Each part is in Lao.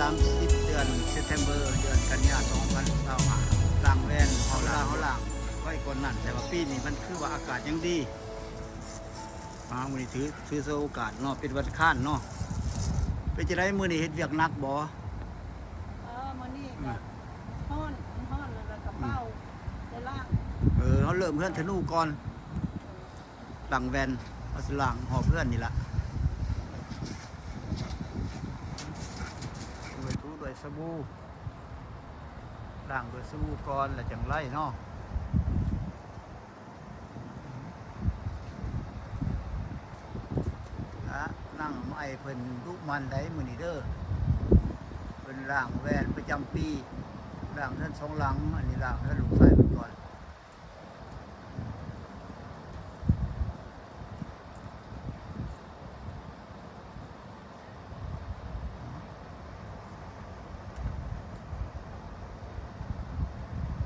ສາມສິບ ເດືອນເຊັບເທັມເບີ ເດືອນກັນຍາ ສອງພັນຊາວຫ້າ ລ້າງແວ່ນ ເຮົາລ້າງ ເຮົາລ້າງໄວ້ກ່ອນນັ້ນ ແຕ່ວ່າປີນີ້ມັນຄືວ່າອາກາດຍັງດີ. ມາມື້ນີ້ຖື ຖືສະໂອກາດເນາະ ເປັນວັນອັງຄານເນາະ. ເປັນຈັ່ງໃດມື້ນີ້ ເຮັດວຽກໜັກບໍ່? ເອີ ມື້ນີ້ກໍ ອືມ ຮ້ອນ ມັນຮ້ອນ ແລ້ວກໍ ອືມ ເປົ່າ ໄດ້ລ້າງ. ເອີ ເຮົາເລີ່ມເຮືອນທະນູກ່ອນ. ເອີ ລ້າງແວ່ນ ເຮົາຊິລ້າງຮອບເຮືອນນີ້ລະ ໂດຍ ຖືດ້ວຍສະບູ ລ້າງດ້ວຍສະບູກ່ອນ ແລ້ວຈັ່ງໄລ່ເນາະ. ອະ ນາງໃໝ່ເພິ່ນດຸໝັ່ນໃດ໋ມື້ນີ້ເດີ ເພິ່ນລ້າງແວ່ນປະຈຳປີ ລ້າງເຮືອນສອງຫຼັງ ອັນນີ້ລ້າງເຮືອນລູກຊາຍເພິ່ນກ່ອນ.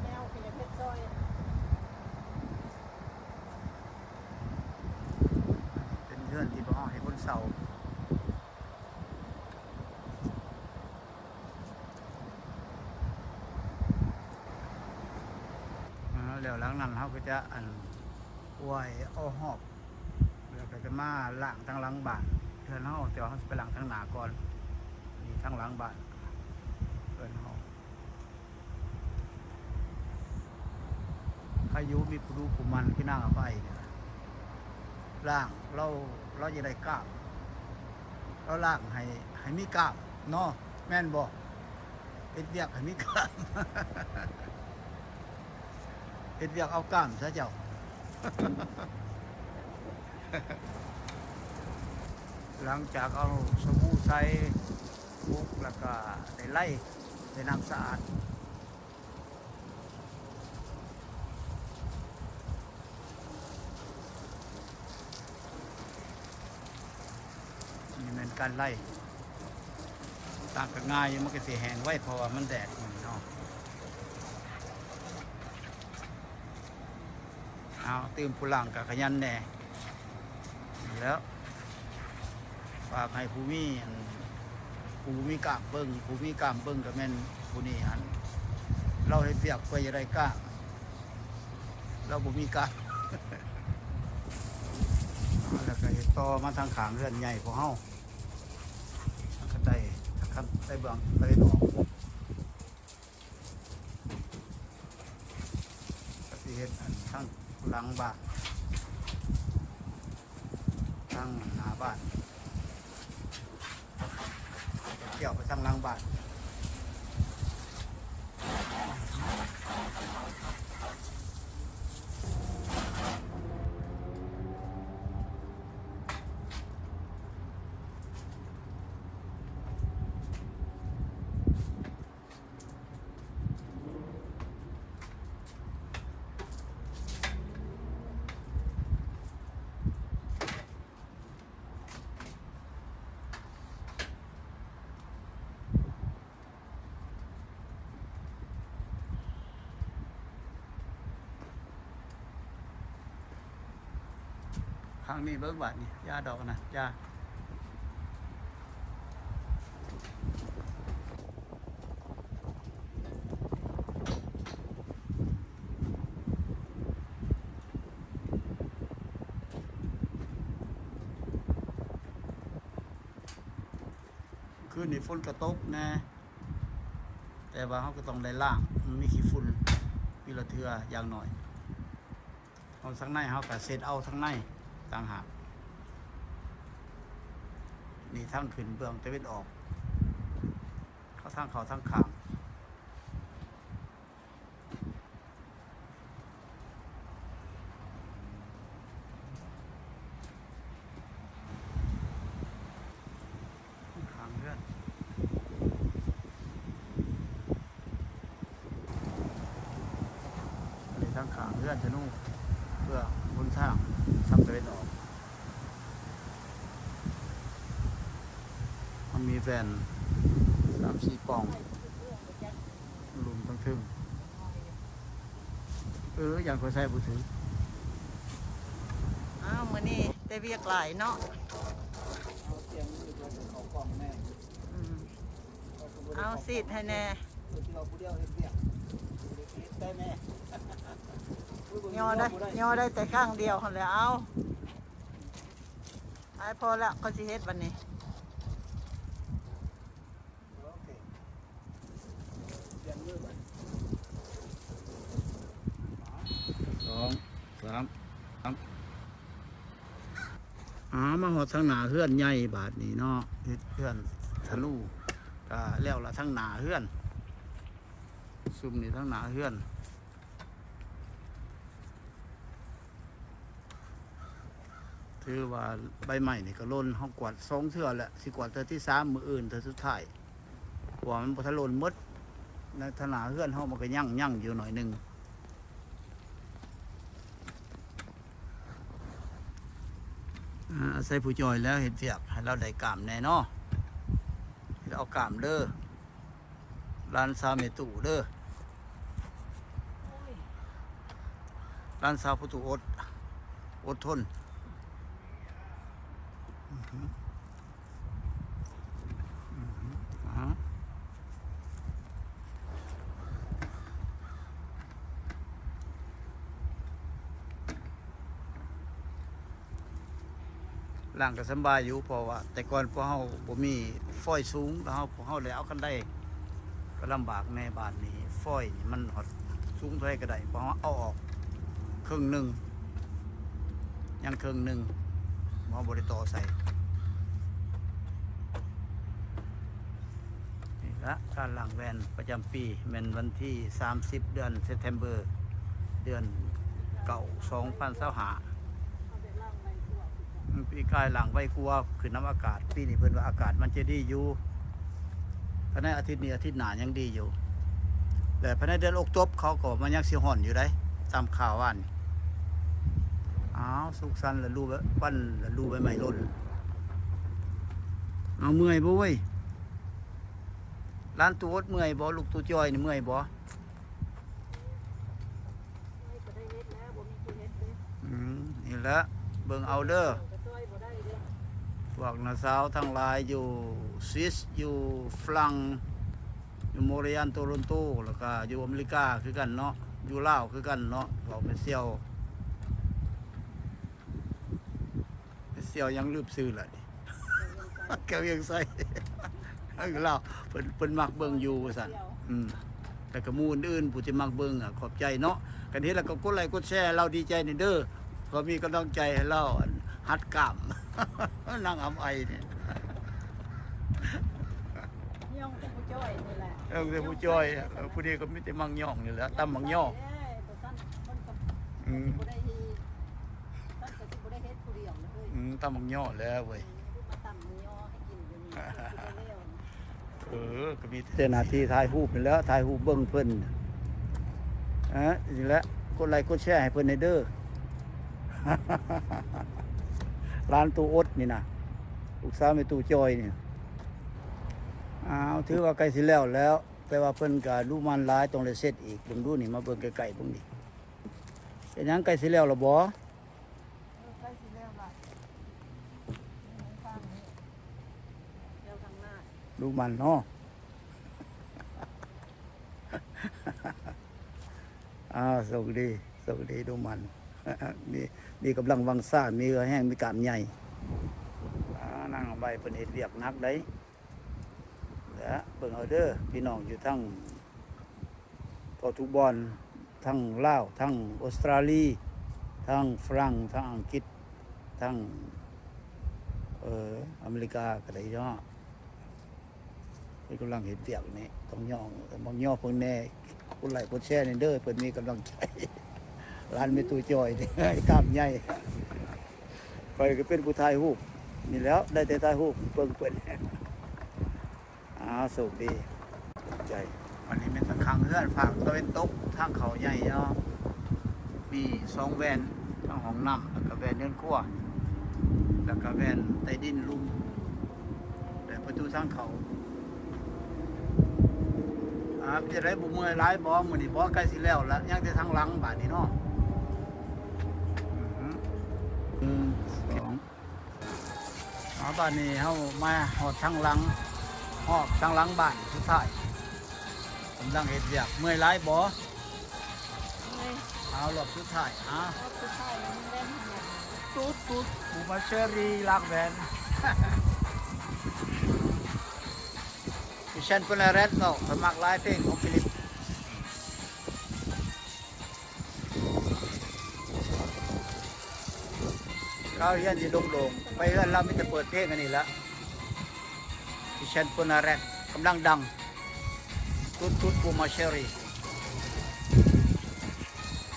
ແມວກໍຢາກເຮັດຊ່ອຍ. ເປັນເຮືອນທີ່ບໍ່ເຮົາໃຫ້ຄົນເຊົ່າ. ອາ ແລ້ວຫຼັງນັ້ນເຮົາກໍຈະ ອັນ ກວາດເອົາຮອບ ແລ້ວກໍຈະມາລ້າງທາງຫຼັງບ້ານເຮືອນເຮົາ ແຕ່ວ່າເຮົາຊິໄປລ້າງທາງໜ້າກ່ອນ. ນີ້ທາງຫຼັງບ້ານເຮືອນເຮົາ ໃຄຢູ່ມີຜູ້ດຸຜູ້ໝັ່ນຄືນາງອາໄພນີ້ລະ ລ້າງ ລາວ ລາວຢາກໄດ້ກ້າມ ລາວລ້າງໃຫ້ ໃຫ້ມີກ້າມເນາະ ແມ່ນບໍ່? ເຮັດວຽກໃຫ້ມີກ້າມ ເຮັດວຽກເອົາກ້າມຊະເຈົ້າ. ຫຼັງຈາກເອົາສະບູໃສ່ປຸກ ແລ້ວກໍໄດ້ໄລ່ ໄດ້ນ້ຳສະອາດ. ນີ້ແມ່ນການໄລ່ ຕ່າງກັນງ່າຍຢູ່ ມັນກໍຊິແຫ້ງໄວ ເພາະວ່າມັນແດດມື້ນີ້ເນາະ. ເອົາ ຕື່ມຜູ້ຫຼັງກໍຂະຫຍັນແດ່ ແລ້ວ ຝາກໃຫ້ຜູ້ມີ ອັນ ຜູ້ມີກ້າມເບິ່ງ ຜູ້ມີກ້າມເບິ່ງກໍແມ່ນຜູ້ນີ້ຫັ້ນ ລາວເຮັດວຽກເພື່ອຈະໄດ້ກ້າມ ລາວບໍ່ມີກ້າມ. ແລ້ວກໍເຮັດຕໍ່ມາທາງຂ້າງເຮືອນໃຫຍ່ຂອງເຮົາ ທາງຄັນໄດ ທາງຄັນໄດເບື້ອງຕາເວັນອອກ. ກໍຊິເຮັດອັນທາງຫຼັງບ້ານ ທາງໜ້າບ້ານ ກ່ຽວໄປທາງຫຼັງບ້ານ. ຂ້າງນີ້ເບິ່ງບາດນີ້ ຢ່າດອກນະ ຢ່າ. ຄືນນີ້ຝົນກະຕົກແດ່ ແຕ່ວ່າເຮົາກໍຕ້ອງໄດ້ລ້າງ ມັນມີຂີ້ຝຸ່ນປີລະເທື່ອຢ່າງໜ້ອຍ. ເອົາທາງໃນ ເຮົາກໍເຊັດເອົາທາງໃນຕ່າງຫາກ. ນີ້ທາງຂຶ້ນເບື້ອງຕາເວັນອອກ ເຂົ້າທາງເຂົ້າທາງຂ້າງ. ຂ້າງເຮືອນ ອັນນີ້ທາງຂ້າງເຮືອນທະນູ ເພື່ອຫົນທາງທາງຕາເວັນອອກ. ມັນມີແວ່ນສາມສີ່ປ່ອງ ລຸ່ມທັງເທິງ. ເອີ ຢ້ານຂ້ອຍໃສ່ບໍ່ຖືກ. ອ້າວ ມື້ນີ້ແຕ່ວຽກຫຼາຍເນາະ. ເອົາສຽງມືເພິ່ນເຂົ້າກ້ອງແນ່. ອືມ. ເອົາ ສີດໃຫ້ແດ່. ຍໍໄດ້ ຍໍໄດ້ແຕ່ຂ້າງດຽວຫັ້ນແຫຼະ. ເອົາ ໄປ ພໍແລ້ວ ຂ້ອຍຊິເຮັດບັດນີ້. ສອງ ສາມ ສາມ ອາ ມາຮອດທາງໜ້າເຮືອນໃຫຍ່ບາດນີ້ເນາະ ເຮັດເຮືອນທະລຸ ກະແລ້ວລະ ທາງໜ້າເຮືອນ ຊຸມນີ້ທາງໜ້າເຮືອນ. ຖືວ່າໃບໄມ້ນີ້ກໍຫຼົ່ນ ເຮົາກວາດສອງເທື່ອແລ້ວ ຊິກວາດເທື່ອທີສາມ ມື້ອື່ນເທື່ອສຸດທ້າຍ ເພາະວ່າມັນບໍ່ທັນຫຼົ່ນໝົດ. ໃນທາງໜ້າເຮືອນເຮົາມັນກໍຍັງ ຍັງຢູ່ໜ້ອຍໜຶ່ງ. ອາ ອາໄສຜູ້ຈ່ອຍແລ້ວເຮັດວຽກ ໃຫ້ລາວໄດ້ກ້າມແດ່ເນາະ ເຮັດເອົາກ້າມເດີ. ຫຼານສາວແມ່ຕູ້ເດີ ຫຼານສາວພໍ່ຕູ້ອົດ ອົດທົນ. ອືຮຶ ອືຮຶ ອາ ລ້າງກໍສຳບາຍຢູ່ ເພາະວ່າແຕ່ກ່ອນພວກເຮົາບໍ່ມີຟອຍສູງ ແລ້ວເຮົາ ພວກເຮົາໄດ້ເອົາຄັນໄດກໍລຳບາກແດ່. ບາດນີ້ຟອຍນີ້ມັນຮອດສູງເທົ່າໃດກໍໄດ້ ເພາະເຮົາເອົາອອກເຄິ່ງໜຶ່ງ ຍັງເຄິ່ງໜຶ່ງ ເຮົາບໍ່ໄດ້ຕໍ່ໃສ່. ນີ້ລະ ການລ້າງແວ່ນປະຈຳປີ ແມ່ນວັນທີສາມສິບ ເດືອນ September ເດືອນເກົ້າ ສອງພັນຊາວຫ້າ. ປີກາຍລ້າງໄວກວ່າ ຂຶ້ນນຳອາກາດ ປີນີ້ເພິ່ນວ່າອາກາດມັນຈະດີຢູ່ ພາຍໃນອາທິດນີ້ ອາທິດໜ້າຍັງດີຢູ່ ແລະ ພາຍໃນເດືອນອົກໂຕບ ເຂົາກໍວ່າມັນຍັງຊິຮ້ອນຢູ່ໃດ໋ ຕາມຂ່າວວານນີ້. ອ້າວ ສຸກສັນລະດູ ວັນລະດູໃບໄມ້ຫຼົ່ນ. ເອົາ ເມື່ອຍບໍ່ເວີຍ? ຫຼານຕູ້ອົດເມື່ອຍບໍ່? ລູກຕູ້ຈ່ອຍນີ້ເມື່ອຍບໍ່? ອືມ ນີ້ແຫຼະ ເບິ່ງເອົາເດີ ພວກນ້າສາວທັງຫຼາຍຢູ່ສວິສ ຢູ່ຝຣັ່ງ ຢູ່ໂມເຣຍນ ໂຕໂຣນໂຕ ແລ້ວກະຢູ່ອາເມລິກາຄືກັນເນາະ ຢູ່ລາວຄືກັນເນາະ ເວົ້າແມ່ສ່ຽວ ສ່ຽວຫຍັງລືມຊື່ລະນີ້ ແກ້ວວຽງໄຊ ຢູ່ລາວ ເພິ່ນ ເພິ່ນມັກເບິ່ງຢູ່ວ່າຊັ້ນ. ອືມ ແລ້ວກໍໝູ່ອື່ນໆ ຜູ້ທີ່ມັກເບິ່ງ ອາ ຂອບໃຈເນາະ ຄັນເຫັນແລ້ວກໍກົດໄລກົດແຊໃຫ້ລາວ ດີໃຈແດ່ເດີ ເພື່ອມີກຳລັງໃຈໃຫ້ລາວ ອັນ ຫັດກ້າມ ນາງອຳໄອນີ້ ຍ້ອງແຕ່ຜູ້ຈ່ອຍນີ້ແຫຼະ ເອີ ແຕ່ຜູ້ຈ່ອຍ ເອີ ຜູ້ນີ້ກໍມີແຕ່ມັກຍ້ອງນີ້ແຫຼະ ຕຳໝາກຍໍ້ ເອີ ບໍ່ຊັ້ນເພິ່ນກໍ ອືມ ບໍ່ໄດ້ ອືມ ຕຳໝາກຍໍ້ແລ້ວເວີຍ ເອີ ກໍມີແຕ່ໜ້າທີ່ຖ່າຍຮູບນີ້ແຫຼະ ຖ່າຍຮູບເບິ່ງເພິ່ນ ເອີ ນີ້ແຫຼະ ກົດໄລກົດແຊໃຫ້ເພິ່ນແດ່ເດີ ຫຼານຕູ້ອົດນີ້ນະ ລູກສາວແມ່ຕູ້ຈ່ອຍນີ້. ອ້າວ ຖືວ່າໃກ້ຊິແລ້ວແລ້ວ ແຕ່ວ່າເພິ່ນກະດຸໝັ່ນຫຼາຍ ຕ້ອງໄດ້ເຊັດອີກ ເບິ່ງດູນີ້ ມາເບິ່ງໃກ້ໆ ເບິ່ງນີ້ ເປັນຫຍັງ ໃກ້ຊິແລ້ວລະບໍ່? ເອີ ໃກ້ຊິແລ້ວລະ ແລ້ວທາງໜ້າ ດຸໝັ່ນເນາະ ອ້າວ ໂຊກດີ ໂຊກດີ ດຸໝັ່ນ ມີ ມີກຳລັງວັງຊາ ມີເຫື່ອແຮງ ມີກ້າມໃຫຍ່ ອາ ນາງອຳໄອເພິ່ນເຮັດວຽກໜັກໄດ໋. ແລະ ເບິ່ງເອົາເດີ ພີ່ນ້ອງຢູ່ທັງ ກໍທຸກບ່ອນ ທັງລາວ ທັງອົດສະຕຣາລີ ທັງຝຣັ່ງ ທັງອັງກິດ ທັງ ເອີ ອາເມລິກາກໍໄດ້ເນາະ ເພິ່ນກຳລັງເຮັດວຽກນີ້ ຕ້ອງຍ້ອງ ຕ້ອງຍ້ອງເພິ່ນແດ່ ກົດໄລກົດແຊແດ່ເດີ ເພິ່ນມີກຳລັງໃຈ ຫຼານແມ່ຕູ້ຈ່ອຍນີ້ ກ້າມໃຫຍ່ ຂ້ອຍກໍເປັນຜູ້ຖ່າຍຮູບນີ້ແຫຼ້ວ ໄດ້ແຕ່ຖ່າຍຮູບເບິ່ງເພິ່ນ. ອ້າວ ໂຊກດີ ຂອບໃຈ. ອັນນີ້ແມ່ນທາງຂ້າງເຮືອນ ພາກຕາເວັນຕົກ ທາງເຂົ້າໃຫຍ່ເນາະ ມີສອງແວ່ນ ທັງຫ້ອງນ້ຳ ແລ້ວກະແວ່ນເຮືອນຄົວ ແລ້ວກະແວ່ນໃຕ້ດິນລຸ່ມ ແລະ ປະຕູທາງເຂົ້າ. ອາ ເປັນຈັ່ງໃດ ບໍ່ເມື່ອຍຫຼາຍບໍ່ມື້ນີ້? ບໍ່ ໃກ້ຊິແລ້ວລະ ຍັງແຕ່ທາງຫຼັງບາດນີ້ເນາະ. ອືມ ໜຶ່ງ ສອງ ອາ ບາດນີ້ເຮົາມາຮອດທາງຫຼັງ ທ ຮອບທາງຫຼັງບ້ານສຸດທ້າຍ ກຳລັງເຮັດວຽກ. ເມື່ອຍຫຼາຍບໍ່? ເມື່ອຍ. ເອົາ ຮອບສຸດທ້າຍ ເອົາ ຮອບສຸດທ້າຍແລ້ວ ມັນແລ່ນຫາ ຕູດໆ ປູມາເຊີຣີ ລາກແວ່ນ Vision Polaret ເນາະ. ຂ້ອຍມັກຫຼາຍເພງຂອງຟີລິບ. ຄາວຮຽນຊິໂລ່ງໆ ໄປເຮືອນລາວມີແຕ່ເປີດເພງອັນນີ້ລະ Vision Polaret ກຳລັງດັງ Tout tout pour ma chérie,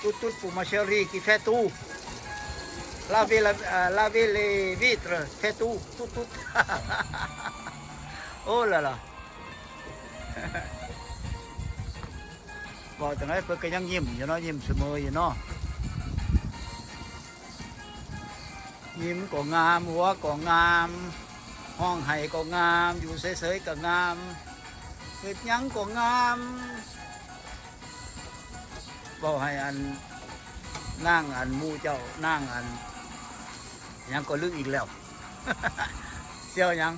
tout tout pour ma chérie qui fait tout, laver la, euh, laver les vitres, fait tout, tout tout. Oh là là. ເວົ້າຈັ່ງໃດເພິ່ນກໍຍັງຍິ້ມຢູ່ເນາະ, ຍິ້ມສະເໝີຢູ່ເນາະ. ຍິ້ມກໍງາມ, ຫົວກໍງາມ, ຮ້ອງໄຫ້ກໍງາມ, ຢູ່ເສີຍໆກໍງາມ, ເຮັດຫຍັງກໍງາມ. ເວົ້າໃຫ້ອັນ ນາງອັນໝູ່ເຈົ້າ ນາງອັນຫຍັງກໍລືມອີກແລ້ວ. ສ່ຽວຫຍັງ?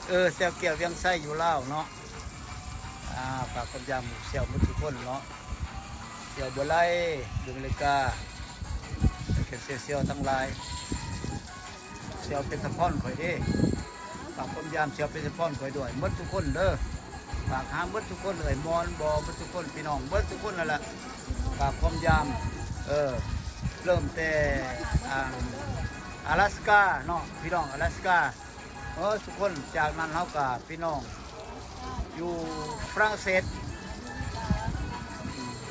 ເອີ ສ່ຽວແກ້ວວຽງໄຊຢູ່ລາວເນາະ. ອ່າ ຝາກຄວາມຢາມສ່ຽວໝົດທຸກຄົນເນາະ, ສ່ຽວບົວໄລຢູ່ອາເມລິກາ ແລະ ກໍສ່ຽວໆທັງຫຼາຍ, ສ່ຽວເປັນສະພອນຂ້ອຍເດ້. ຝາກຄວາມຢາມສ່ຽວເປັນສະພອນຂ້ອຍດ້ວຍ ໝົດທຸກຄົນເດີ. ຝາກຫາໝົດທຸກຄົນເອີຍ ມອນບໍ ໝົດທຸກຄົນ ພີ່ນ້ອງເບິດທຸກຄົນນັ້ນແຫຼະ. ຝາກຄວາມຢາມ ເອີ ເລີ່ມແຕ່ ອ່າ ອາລາສກາເນາະ ພີ່ນ້ອງອາລາສກາ ເອີ ທຸກຄົນ. ຈາກນັ້ນເຮົາກະພີ່ນ້ອງຢູ່ຝຣັ່ງເສດ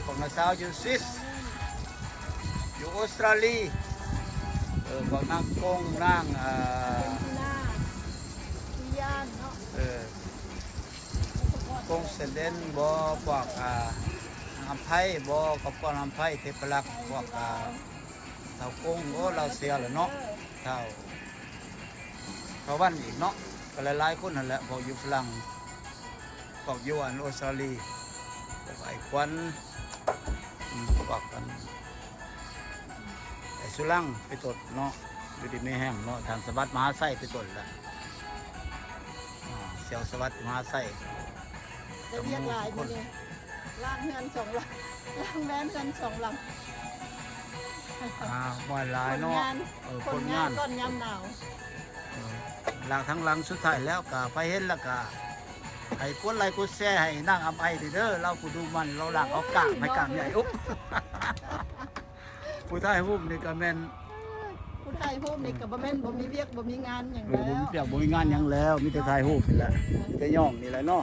ພວກນ້າສາວຢູ່ສວິສ ຢູ່ອົດສະຕຣາລີ ເອີ ພວກນາງກົງ ນາງ ເອີ ເອີ ກົງເຊເດນບໍ ພວກ ອ່າ ອຳໄພບໍ ຄອບຄົວອຳໄພ ເທບພະລັກ ພວກ ອ່າ ເຖົ້າກົງ ໂອ້ ລາວເສຍແລ້ວເນາະ ເຖົ້າ ເຖົ້າວັນອີກເນາະ ກໍຫຼາຍໆຄົນຫັ້ນແຫຼະ ພວກຢູ່ຝຣັ່ງ ພວກຢູ່ອັນອົດສະຕຣາລີ ພວກອ້າຍຂວັນ ອືມ ພວກກັນ ໄອ້ສຸລັງເປັນຕົ້ນເນາະ ຢູ່ດີມີແຮງເນາະ ທ່ານສະຫວັດ ມະຫາໄຊ ເປັນຕົ້ນລະ ອ່າ ສ່ຽວສະຫວັດ ມະຫາໄຊ ໄດ້ວຽກຫຼາຍມື້ນີ້ ລ້າງເຮືອນສອງຫຼັງ ລ້າງແວ່ນເຮືອນສອງຫຼັງ ອ່າ ບໍ່ຫຼາຍເນາະ ຜົນງານ ເອີ ຜົນງານກ່ອນຍາມໜາວ ເອີ ລ້າງທັງຫຼັງ ສຸດທ້າຍແລ້ວກະໃຜເຫັນແລ້ວກະໃຫ້ກົດໄລກົດແຊໃຫ້ນາງອຳໄອເດີ ລາວຜູ້ດຸໝັ່ນ ລາວລ້າງເອົາກ້າງໃຫ້ກ້າງໃຫຍ່ ໂອ້ ຜູ້ຖ່າຍຮູບນີ້ກໍແມ່ນ ຜູ້ຖ່າຍຮູບນີ້ກໍບໍ່ແມ່ນບໍ່ມີວຽກບໍ່ມີງານຫຍັງແລ້ວ ບໍ່ມີວຽກບໍ່ມີງານຫຍັງແລ້ວ ມີແຕ່ຖ່າຍຮູບນີ້ແຫຼະ ມີແຕ່ຍ້ອງນີ້ແຫຼະເນາະ.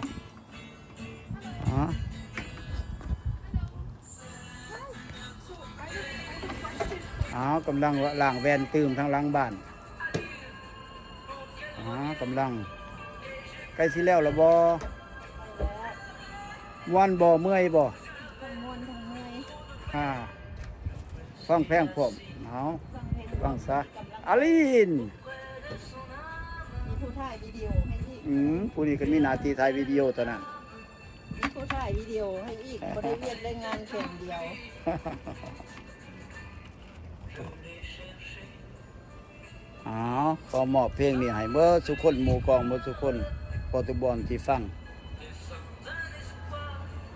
ອ້າວ ກຳລັງລ້າງແວ່ນຕື່ມທາງຫຼັງບ້ານ ອ້າວ ກຳລັງ ໃກ້ຊິແລ້ວລະບໍ່? ມ່ວນບໍ່? ເມື່ອຍບໍ່? ທັງມ່ວນທັງເມື່ອຍ ອ່າ ຟັງແພງພ້ອມ ເອົາ ຟັງແພງ ຟັງຊະ ອາລິນ ມີຜູ້ຖ່າຍວິດີໂອໃຫ້ອີກ ອືມ ຜູ້ນີ້ກໍມີໜ້າທີ່ຖ່າຍວິດີໂອເທົ່ານັ້ນ ມີຜູ້ຖ່າຍວິດີໂອໃຫ້ອີກ ບໍ່ໄດ້ວຽກໄດ້ງານແຂນດຽວ ອ້າວ ຂໍມອບເພງນີ້ໃຫ້ເບິດສູ່ຄົນ ໝູ່ກອງເບິດສູ່ຄົນ ເພາະທຸກບ່ອນທີ່ຟັງ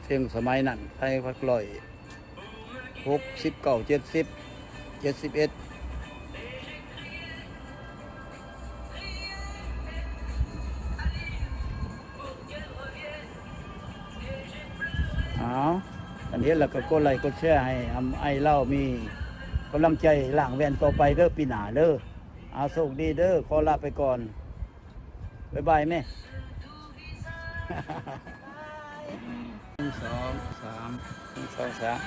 ເພງສະໄໝນັ້ນ ໃຜພັກຮ້ອຍ ຫົກສິບເກົ້າ ເຈັດສິບ ເຈັດສິບເອັດ ອ້າວ ຄັນເຫັນແລ້ວກໍກົດໄລກົດແຊໃຫ້ອຳໄອລາວມີກຳລັງໃຈລ້າງແວ່ນຕໍ່ໄປເດີ ປີໜ້າເດີ. ອາ ໂຊກດີເດີ ຂໍລາໄປກ່ອນ ບາຍບາຍແມ່ ໜຶ່ງ ສອງ ສາມ ໜຶ່ງ ສອງ ສາມ.